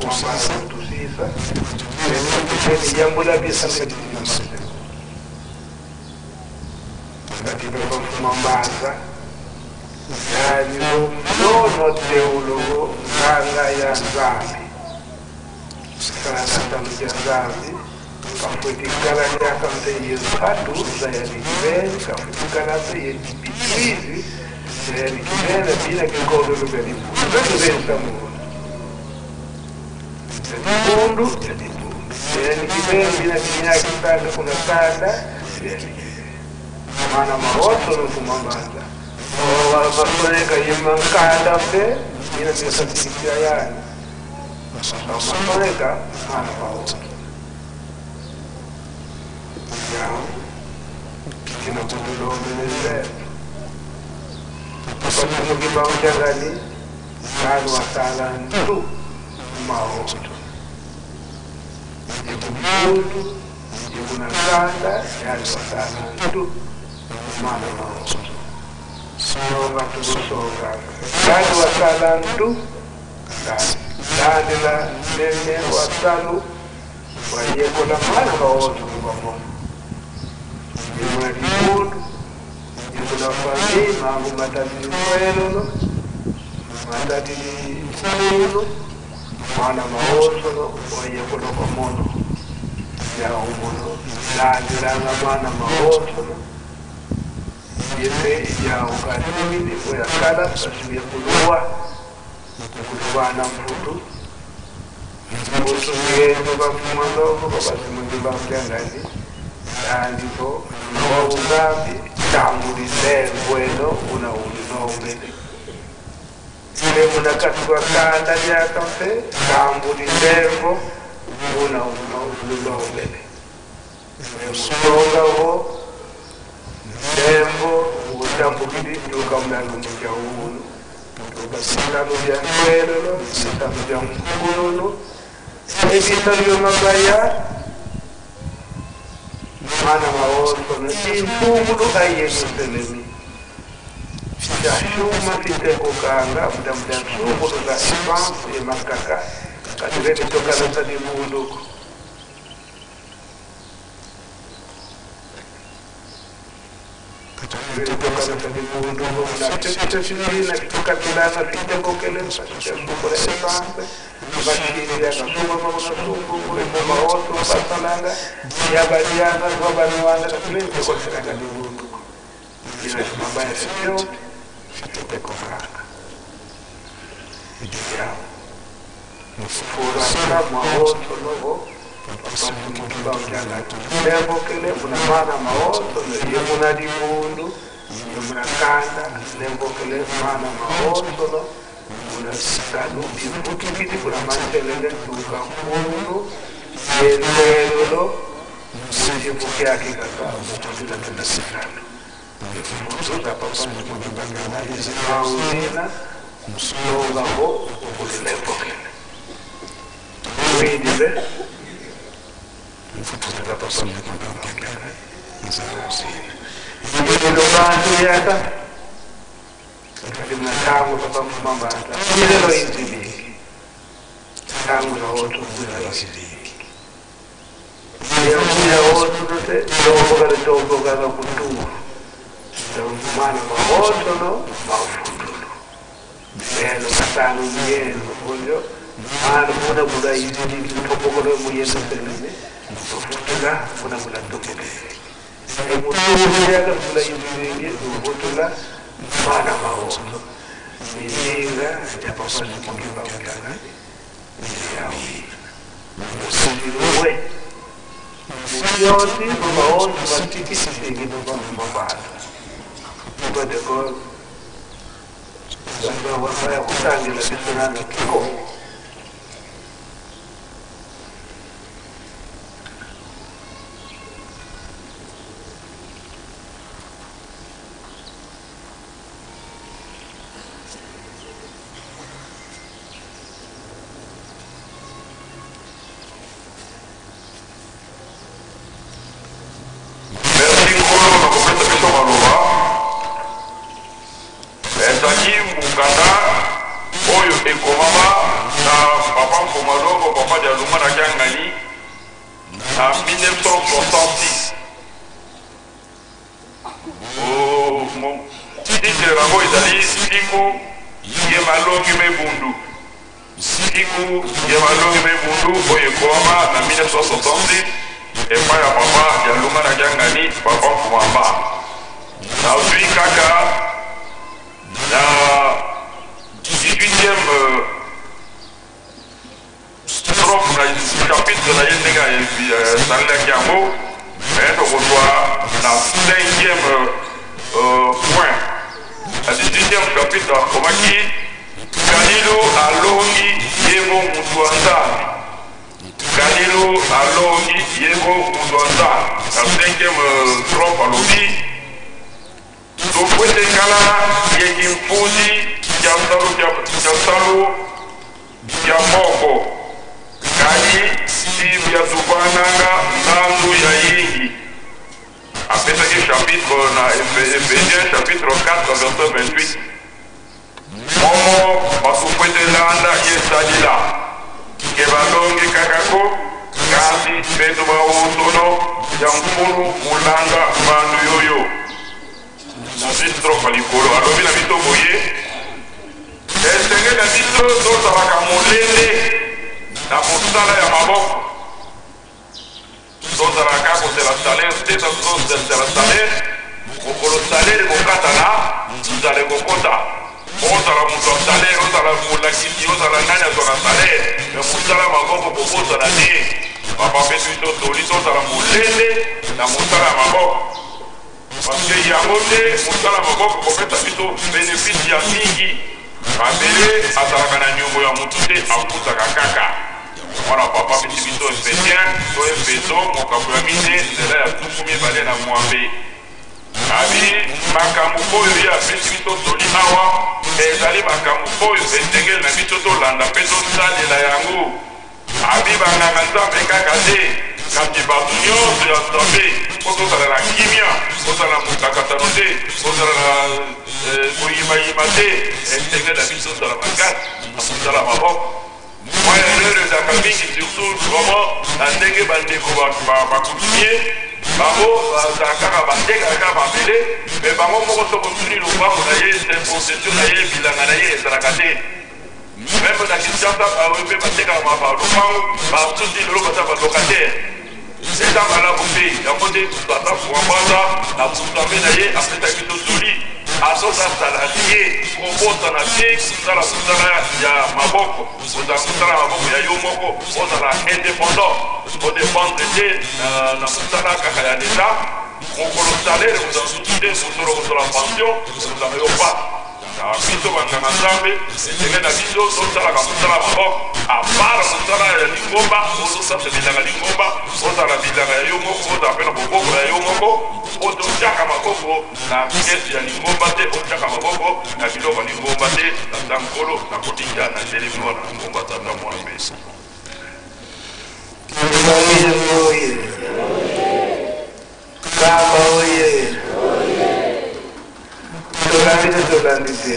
Mfumambala kutusisa yambula bisa kati papa Mfumambanza yani nono teulogo nganga ya Nzambi sana tano ja Nzambi kafutikala lyakamte yezatu zayanikibele kafutikala mpe yebitwizi zayanikibele bina kikololo bya libundu betubensamuna libundu ya libundu zayanikibele bina kinyakitanda kuna tanda zayanikibele mana maoto nofumambanza basoneka yemankanda mpe bina bisatikira yani basoneka mana maoto yawo kina kutulombelela pasimukibauchangani kanu wasala ntu maoto yekubundu yekunakanda yani wasala ntu mana maoto songa tukusonganga kani wasala ntu dandila nene wasalu wayekola mana maoto mubamona yemuna libundu yekula fami mangu matatili kwelolo matatili mfulu mwana maosono wayekola kwa mono yaumuno landilanga mwana maosono yete yaukatimini oyakala sasiye kuluwa kuluwana mfutu mfutu ngendo bafumalogo babasimundi bambyangani andiko nowaugambi tambulile ngweno una ulinombele semunakatuka kanda lyakampe tambulilembo una ulilombele musongawo lembo utambukili tukamlalumuja unu tukasitano bya nkwelolo bisitano bya nkululu ebitano byomabaya mana maosono intungulu ayeluselemi fyashuma fitekukanga mudamuda nsungulu za esanse emakaka katirelitokalasa libunduku katirelitokalasa libunduku munatetetefina fitukatulana fitekokele sangukula esanse bashiriakasungamaunasungukuemaoto basalanga yabadianga babaniwanga katirelitokoselanga libunduku inashumabaya fyote fitekokanga yao furasa maoto novo lembokele muna mana maoto yemuna libundu yemuna kanda lembokele mana maoto no muna salu bifutukiti kuna mantelele tuka mfulu yenwelolo ujibukyakikaka mukutila maulina msongaho ukulilembokele widile bantu yaka kati mnatangu papa mfumambata ilelo izibiki tangu nawoto kuya izibiki yakuya woto note tombokala tombokala kutuwa mana mawoto no mafutulu lelo katano muyendo oyo mana muna mula izibiki tombokolo muyendo seleme mafutula muna mula tombokele emutuuyaka mula izibiki mafutula mana mawoto izinga yapapasimukibautanga yawi musiluwe musiyoti mabaonto batikisiki nobamabala badeko bayakutangira bisonanga kiko Merci Nkolo na kopesa biso maloba. Ezali mokanda oyo ekomama na Papa Mfoma Longo. 1966. Titre yango ezali Siku ye malongi mebundu. Siku ye malongi mebundu oyo ekomama na 1966 epai ya papa ya Lunga na Kiangani, papa Nkumamba. Nazwi kaka na 18e strophe na chapitre na ye ndenge asalelaki yango, me tokozwa na 5e point. Na 18e chapitre akomaki Kalilu alongi yebo mutu wa Nzambi. Kalilu alongi yebo mutu wa Nzambi. Na 5e strophe alobi Tofwete kala ye kimfuzi kya nsalu kya nsalu kya moko kadi si bya tuvananga nzanzu ya yingi. Apesaki chapitre na Ephésiens chapitre 4 verset 28. Momo batufwete landa ye salila ke balongi kakako kasi beto bawotono ya mfulu mulanga bandu yoyo. Na strofe likolo alobi na biso boye esenge na biso tozalaka molende na mosala ya maboko, tozalaka kozela salaire te, tozela salaire mokolo salaire ekokatana, nzala ekokota. Ozala moto ya salaire, ozala molakisi, ozala nani azwaka salaire, me mosala maboko kobosana te. Papa apesi biso toli tozala molende na mosala ya maboko, parce que yango nde mosala maboko kopesa biso bénéfice ya mingi. Mabele azalaka na niongo ya motu te, afutaka kaka. Mwana papa apesi biso Efesien to Efeso mokapo ya 4 nzela ya 28. Abi makambo oyo ye apesi biso toli awa ezali makambo oyo esengeli na biso tolanda mpe tosalela yango. Abi banganga Nzambe kaka te, kasi bato nyonso ya Nzambe, mpo tozala na kimia, tozala na mokakatano te, tozala na koyimayima te, esengeli na biso tozala makasi na mosala maboko. Mwa erreur ezalaka mingi, surtout vraiment na ndenge bandeko bacoutumier bango bazalaka kaka batekaka kaka mabele, me bango moko soki otuni lopango na ye, possession na ye, bilanga na ye ezalaka te. Meme na Kinshasa baoyo mpe batekaka lopango, basusi lelo baza balocataire. Eza malamu te. Yango nde tata Fuambaza na bonzambe na ye apesaki biso toli, azoza salarie, kobosana te kosala mosala ya maboko, kozala mosala ya maboko ya yo moko, ozala indépendant, odépendre te na mosala kaka ya leta. Mokolo salaire kozala susu te, mosolo kozala pension ekozala yo pasi. Na biso banganga Nzambe, esengeli na biso tosalaka mosala maboko apart mosala ya lingomba. Ozosasa bilanga lingomba, ozala bilanga ya yo moko, ozala mpe na boboko ya yo moko, po totiaka maboko na kesi ya lingomba te, otiaka maboko na biloko ya lingomba te. Tata Nkolo na kolikya na telemi wana na ngomba Tata Mwana mpe. Oye. Kamba oye. Tolandi te, tolandi te.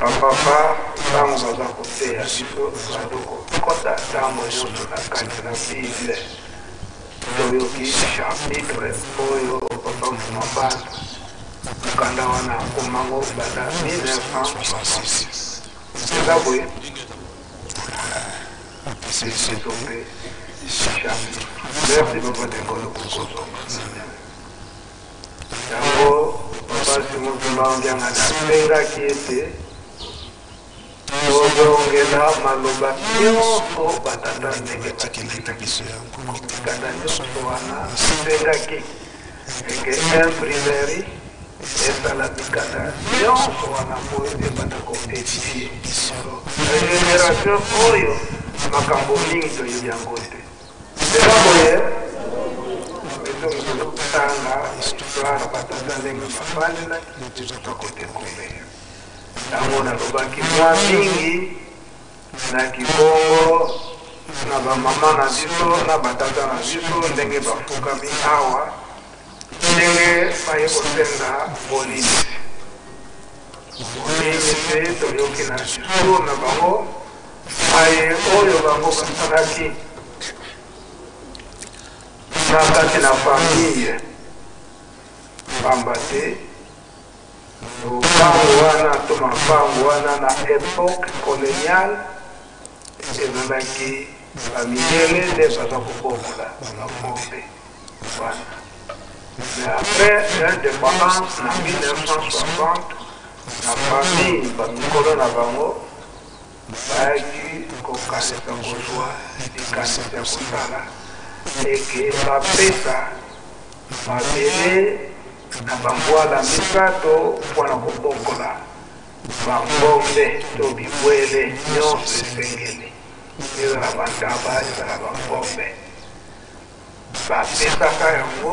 Bapapa ntango baza koteya biso, bazo kokɔta ntango nyonso na kati na Bible. Toyoki chapitre oyo papa Mfuma Bantu, mokanda wana akomango banda 1966. Eza boye biso mpe chapitre. Merci papa Dengolo kokozonga yango. Papa Simon Kimbangu Kiangani asengaki ete tozongela maloba nyonso batata ndenge batikaki mikanda nyonso wana. Asengaki eke imprimerie esala mikanda nyonso wana po ebanda koédifie biso na génération oyo. Makambo mingi toyebi yango te. Eza boye, biso tozotanga histoire batata ndenge bafandelaki, tokodécouvrir yango. Nalobaki mwa mingi na Kikongo na bamama na biso na batata na biso ndenge bafukami awa, ndenge baye kosenga bolimbisi. Bolimbisi toyoki na discours na bango. Maye oyo bango basalaki na kati na famille, pamba te lopango wana to mapango wana na epoque coloniale ezalaki ba mindele nde baza kobokola bangombe wana. Mais après l'indépendance na 1960, na famille ba mikolo na bango bayaki kokanisa kozwa likanisi ya kosala eke bapesa mabele na bambwala misato mpo na kobokola bangombe to bibwele nyonso esengeli, ezala bantaba, ezala bangombe. Bapesaka yango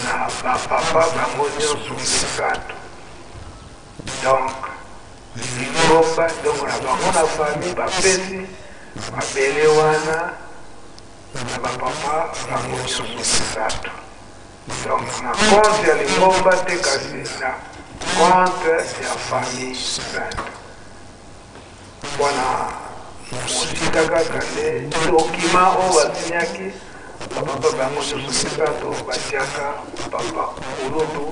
na bapapa bango nyonso misato. Donc lingomba, donc na bango na famille bapesi mabele wana na bapapa bango nyonso misato. Donc na compte ya lingomba te, kasi na compte ya famille sainte. Mpona mosika kaka nde document oyo basinyaki bapapa bango nyonso misato, batiaka papa kulutu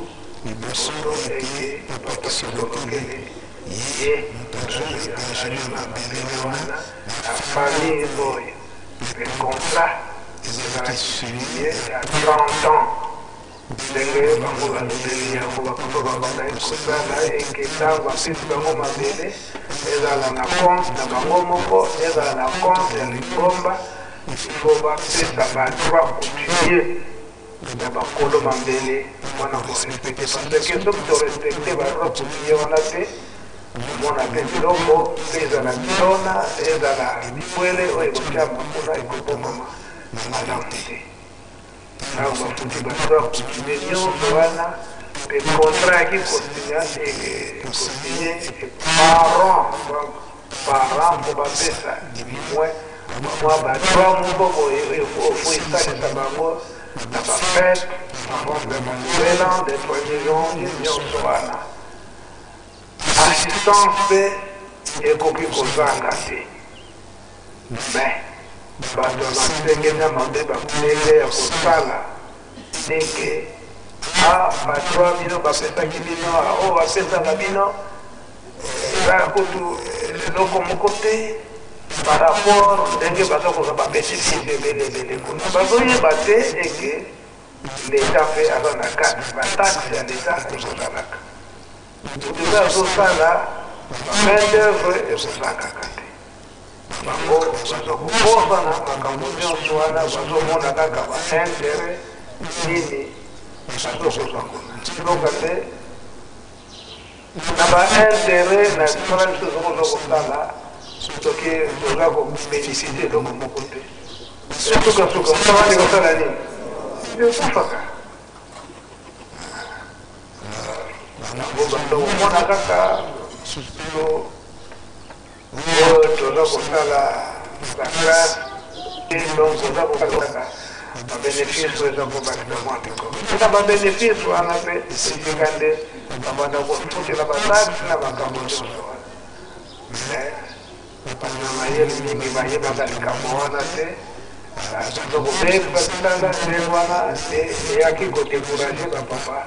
liboso eke papa Kisolokele ye engagement na mabele wana na famille oyo. Mpe contrat ezalaki signé ya 30 ans. Ndenge bango balobeli yango, bapapa babandaki kosala eke ntango bapesi bango mabele, ezala na compte na bango moko, ezala na compte ya lingomba, il faut bapesa badroit coutumier na bakolo mabele mpona korespecte, parce que soki torespecte badroit coutumier wana te, omona mpe biloko mpe ezala milona, ezala bibwele oyo ekotiama kuna, ekobongama malamu te. Ntango bafuti badroit coutumier nyonso wana mpe contrat yaki kosigne parent, donc parent mpo bapesa moins mwa badroit moko boye oyo fo esalisa bango na bafete avant ya banouvel an de 1er janvier nyonso wana. Assistance mpe ekoki kozanga te, mais bato ya masengenya mabe bandenge ya kosala eke a badroit bino bapesaki bino, oyo bapesaka bino eza kutu eloko moko te par rapport ndenge baza kozwa babénéfice ebele ebele kuna. Bazoyeba te eke leta mpe aza na kati, bataxe ya leta ekozalaka. Moto mpe azosala bamain d'œuvre ekozangaka te. Bango baza kobosana makambo nyonso wana, bazomona kaka baintérêt nini bazokozwa kuna. Soka nde na baintérêt na misala biso tozokozwa kosala, soki toza kobénéficie eloko moko te, sukasuka mosala nde kosala nini? Ekufaka yango. Bato komona kaka so oyo toza kosala baklasse, donc toza kosala babénéfice oyo eza kobakisa mwa mikolo na babénéfice wana, mpe esika nde babanda kofutela bataxe na makambo nyonso wana. Mais bato na mayele mingi bayebaka likambo wana te, baza kobeba misala ndenge wana nde eyaki kodécourage bapapa,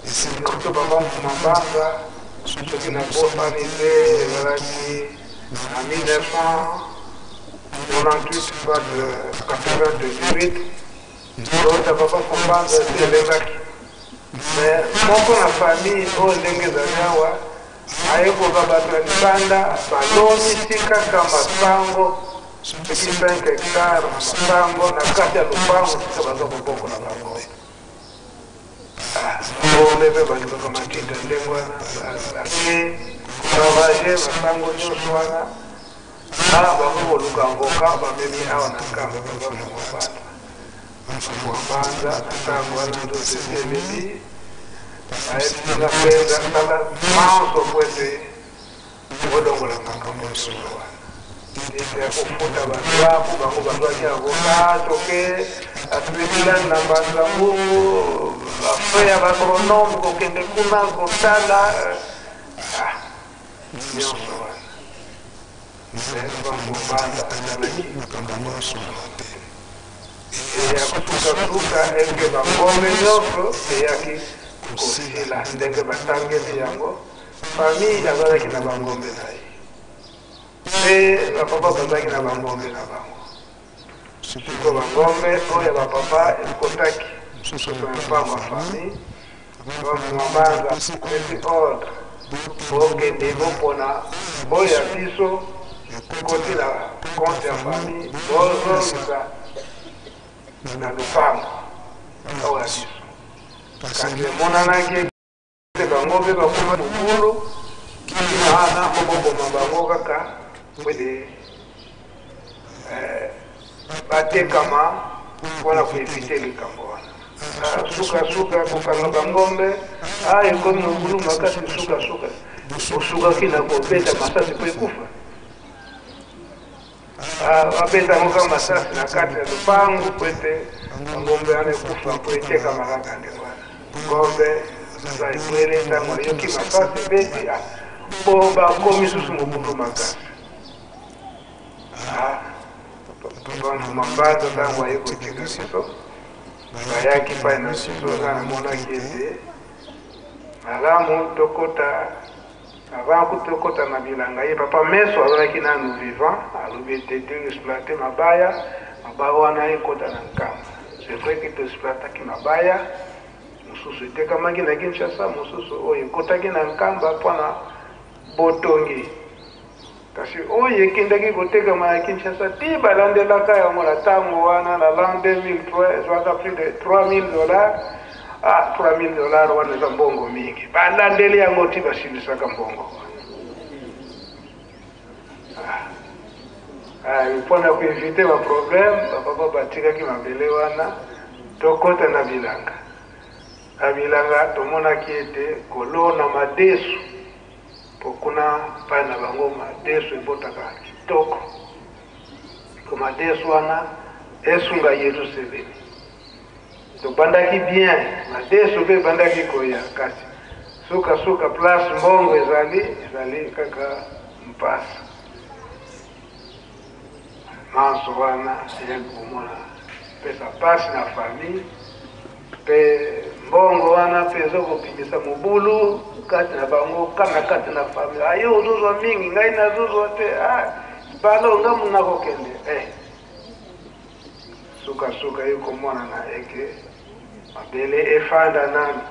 surtout papa Mfuma. Soki nabosani te, ezalaki na 1998 soit 98, tota papa Mfumbanza esi elembaki. Mais moko na famille oyo ndenge ezali awa aye kozwa bato ya libanda, balonisi kaka masango, soki 5 hectare na masango na kati ya lopango sika baza kobokola bango. Ngombe mpe balukaka makita ndenge wana, bake ravage masango nyonso wana. A bango koluka avoka, bamemi awa na Nkamba papa Mfumbanza. Na ntango wana nzoto esi ebebi. Bayebisinga mpenza tala manso po ete olongola makambo nyonso wana ete ya kofuta badroit, po bango bazwaki avocat, toke atribunal na Mbanza Ngungu, bafrais ya baagronome, kokende kuna kotala nyonso wana. Mais Papa Mbanza asalaki makambo nyonso te. Ya sukasuka eke bangombe nyonso eyaki kosila ndenge batangeli yango. Famille azalaki na bangombe na ye, mpe bapapa bazalaki na bangombe na bango. Sikoyo bangombe oyo ya bapapa ekotaki mosusu na lopango ya famille. Mama apesi ordre, bokende bopona oyo ya biso ekoti na compte ya famille, bozongisa na lopango oyo ya biso. Kasi emonanaki ete bango mpe bakoma mobulu kina wana, mpo boboma bango kaka po ete batekama mpona koevite likambo wana. Sukasuka kokanga bangombe ekomi mobulu makasi. Sukasuka osukaki na kobeta masasi mpo ekufa. Babeta yango kaka masasi na kati ya lopango po ete bangombe wana ekufa, mpo etekama kaka ndenge wana. Ngombe za ebwele, ntango ayoki masasi ebeti, mpo bakomi susu mobulu makasi. Papa Mbanza, ntango aye kotika biso, bayaki pai na biso. Nga namonaki ete malamu tokota avant tokota na bilanga. Ye papa Meso azalaki nanu vivant, alobi ete toexploite mabaya, mabaya wana ekota na Nkamba. C'est vrai que toexploitaki mabaya mosusu, etekamaki na Kinshasa, mosusu oyo ekotaki na Nkamba mpona botongi. Kasi oyo ekendaki kotekama na Kinshasa, ti balandelaka yango na ntango wana, na l'an 2003, ezwaka plus de 3000 $. 3000 $ wana eza mbongo mingi. Balandeli yango ti basilisaka mbongo wana. Mpona koevite baproblème, bapapa batikaki mabele wana, tokɔta na bilanga. Na bilanga tomonaki ete kolona madesu, po kuna pai na bango madesu ebotaka kitoko, po madesu wana esunga Yerusalemi. Tobandaki bien, madesu mpe ebandaki koya, kasi sukasuka place mbongo ezali, ezali kaka mpasi. Manso wana eyaki komona pesa mpasi na famille, mpe mbongo wana mpe ezokobimisa mobulu kati na bango, kaka kati na famille. Ayo ozozwa mingi, ngai nazozwa te. Balo nga nakokende. Sukasuka ye komonana eke mabele efanda nanu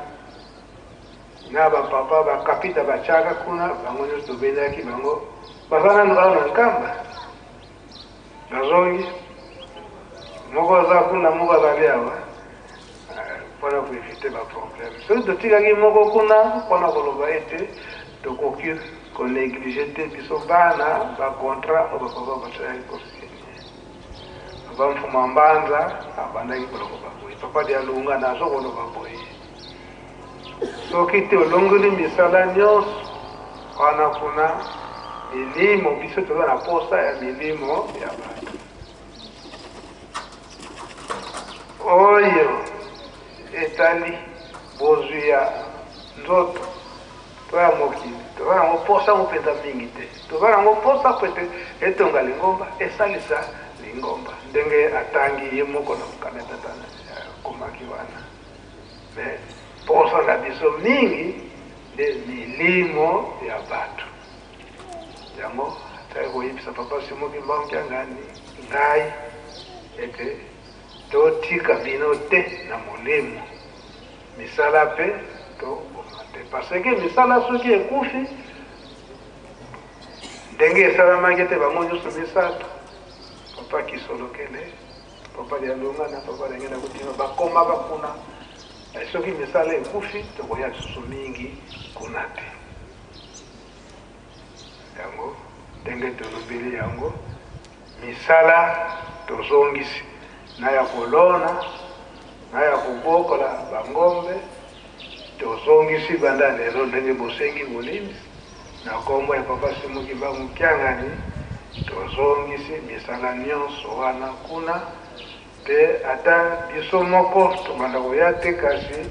na bapapa bakapita batiaka kuna. Bango nyonso tobendaki bango, baza nanu awa na Nkamba. Nazongi, moko aza kuna, moko azali awa, mpona koevite baproblème. Soki totikaki moko kuna, mpona koloba ete tokoki konéglige te biso bana bacontrat oyo bapapa basalaki kosigner. Papa Mfuma Mbanza abandaki koloba boye: "Papa Dialunga, nazo koloba boye, soki te olongoli misala nyonso wana kuna, milimo, biso toza na posa ya milimo ya bato oyo etali bozwi ya nzoto to ya mokili. Toza nango posa ngo mpenza mingi te. Toza nango posa po ete etonga lingomba, esalisa lingomba." Ndenge atangi ye moko na mokanda tata akomaki wana. Mais posa na biso mingi nde milimo ya bato. Yango ataki koyebisa papa Simoki Mbangu ngai ete totika bino te na molimo, misala mpe toboma te, parce que misala soki ekufi ndenge esalamaki te, bango nyonso misato, papa Kisolokele, papa Dialunga na papa Ndenge na kotima, bakomaka kuna. Soki misala ekufi, tokoya lisusu mingi kuna te. Yango ndenge tolobeli yango, misala tozongisi na ya kolona na ya kobokola bangombe, tozongisi banda lelo. Ndenge bosengi bolimbisi na nkombo ya papa Simoki Mbangu Kiangani, tozongisi misala nyonso wana kuna mpe ata biso moko tobanda koya te, kasi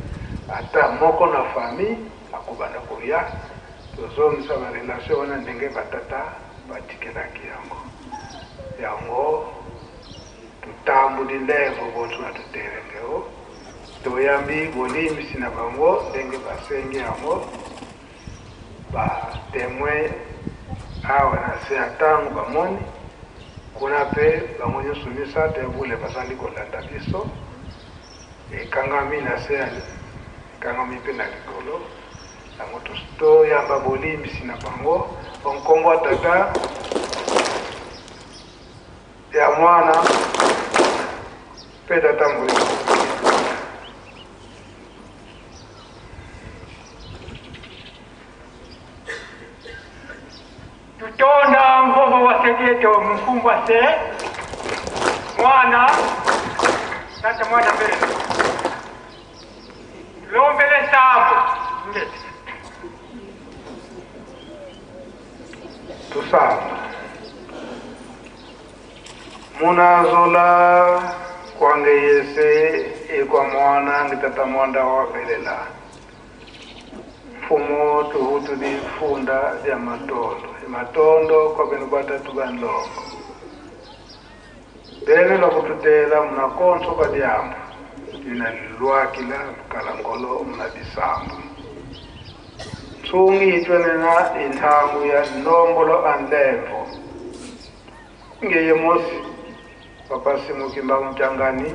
ata moko na famille akobanda koya. Tozongisa barelation wana ndenge batata. Batikelaki yango. Yango tutambuli levo bonso na tutelengeo toyambi bolimbisi na bango ndenge basengi yango ba temoin awa na se ya ntango bamoni kuna mpe bango nyonso misato ya bule bazali kolanda biso ekangami na se ekangami mpe na likolo yango toyamba bolimbisi na bango nkombo ya tata ya mwana mpe tata molimo. Tutonda mvovo wa sedieto mkumbwa se mwana tata mwana mbele lombele sambo ngete tusamba munazola kwange yese ekwa mwana ngitata mwanda wavelela mfumo tuhutu di funda ya matondo matondo kwa benu batatu banlongo bene lwakututela muna konso kwa diambu lina lwakila lukalangolo muna bisambu tsungi itwenena inthangu ya nombolo anlemvo ngeye mosi papa simukimba mchangani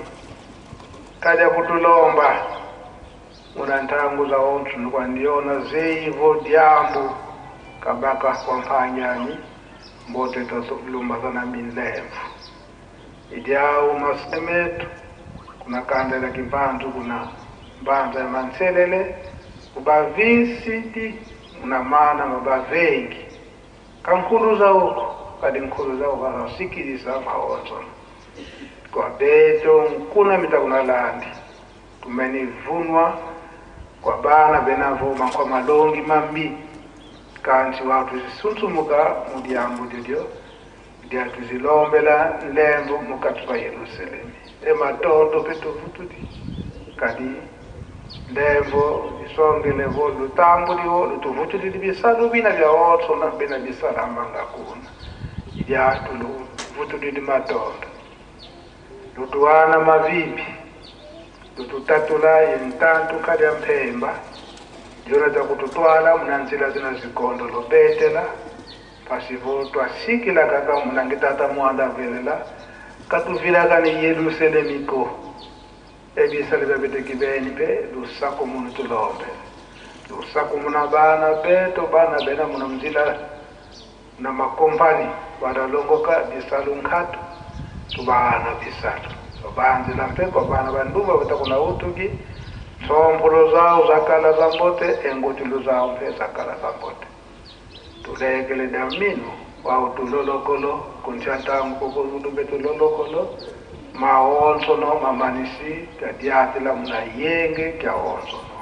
kadya kutulomba muna nthangu za onthu nikwandiona zeivo dyambu kabaka kwa mphanyani mboto italumbazana minlemvo idyawu masemetu kuna kanda la kimbandu kuna mbanza ya manselele kubavisiti muna mana mabavengi kankulu zauko kadi nkulu zauko kasikilisa maonzo kwa beto nkuna mita kuna landi kumeni vunwa kwa bana benavo mankwa malongi mambi kanti watu zisunsumuka mudyambu didyo dyatuzilombela nlembo mukati wa Yerusalemu ematondo petuvutudi kadi lembo isongelevo lutambuliwo lutuvutulili bisalu bina bya otso na bina bisalamba kuna idyatuluvutulili matondo lutuwana mavibi lututatula intantu kadya mphemba dyona takututwala muna nzila zina zikondo lobetela pasivo twasikila kaka muna ngitata mwanda velela katuvilaka ni Yerusalemiko ebisale bya beni pe lusako munu tulombe lusako muna bana beto bana bena muna mzila na makompani badalongoka bisalu nkhatu tubana bisalu babanzila mpe kwa bana banduba batakuna utugi tsompolo zawo zakala za mbote engutulu zawo mpe zakala za mbote tulekele damino wawu tulolokolo kuntyantangu kokozulumbe tulolokolo maonsono mamanisi kadiatila muna yenge kya onsono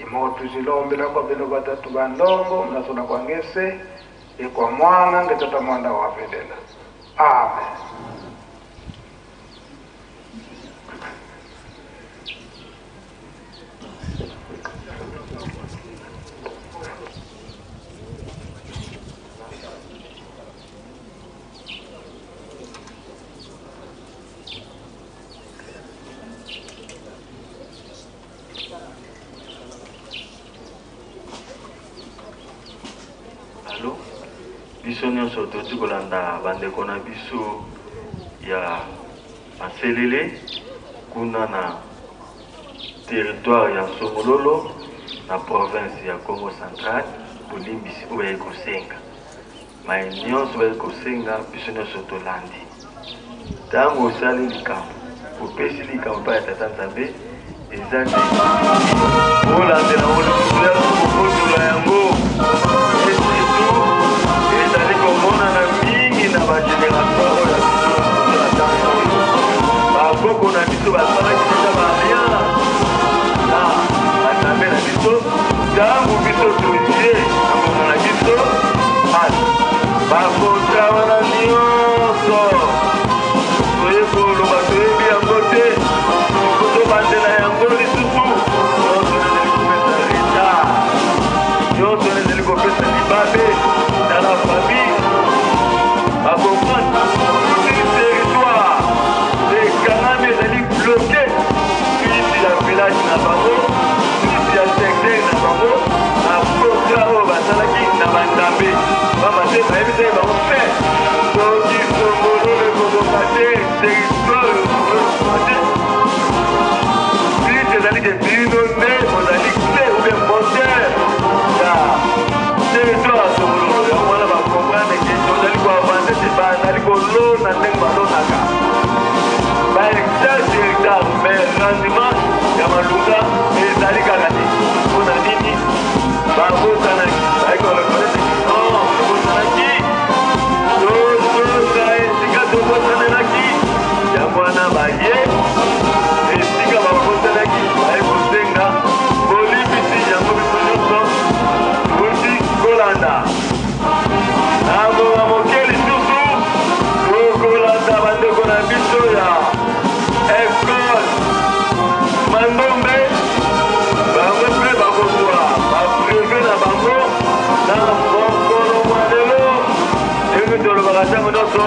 imotu zilombela kwa beno batatu bandongo mnasona kwa ngese ikwa mwana ngetata mwanda wavelela. Amen. Biso nyonso toti kolanda bandeko na biso ya Maselele kuna na territoire ya Songololo na province ya Congo Central bolimbisi oyo bayei kosenga mai nyonso bayei kosenga biso nyonso tolandi ntango osali likambo opesi likambo epai ya tata Nzambe eza nde olandela olusu ya kokotola yango ezali komonana mingi na bageneration oyo ya biso na ntango oyo bakoko na biso basalaki deja baalliance na banzambe na biso ntango biso toye na ngonga na biso bakontra wana nyonso toye koloba toyebi yango te tobandela yango lisusu nyonso ezali kopesa retard nyonso ezali kopesa te, bayebisaki bango mpe soki Songololo ekobonga te, territoire ekobonga te, but ezali ke bino nde bozali cle ou bien moteur ya territoire ya Songololo. Yango wana bacomprendre ke tozali koavance te, bazali kolona ndenge balonaka ba hectare sur hectare, mais rendement ya malunga ezali kaka te. Mpo na nini? Babosanaki, bayaki koreconnaître non, tobosanaki, tozonga esika tobosanelaki. Yango wana baye esika babosanaki, baye kosenga bolimbisi. Yango biso nyonso touti kolanda. Na ngonga moke lisusu tokolanda bandeko na biso ya ekole Mandombe, bango mpe bakozwa bapreve na bango na mokolo mwa lelo. Ndenge tolobaka ntango nyonso,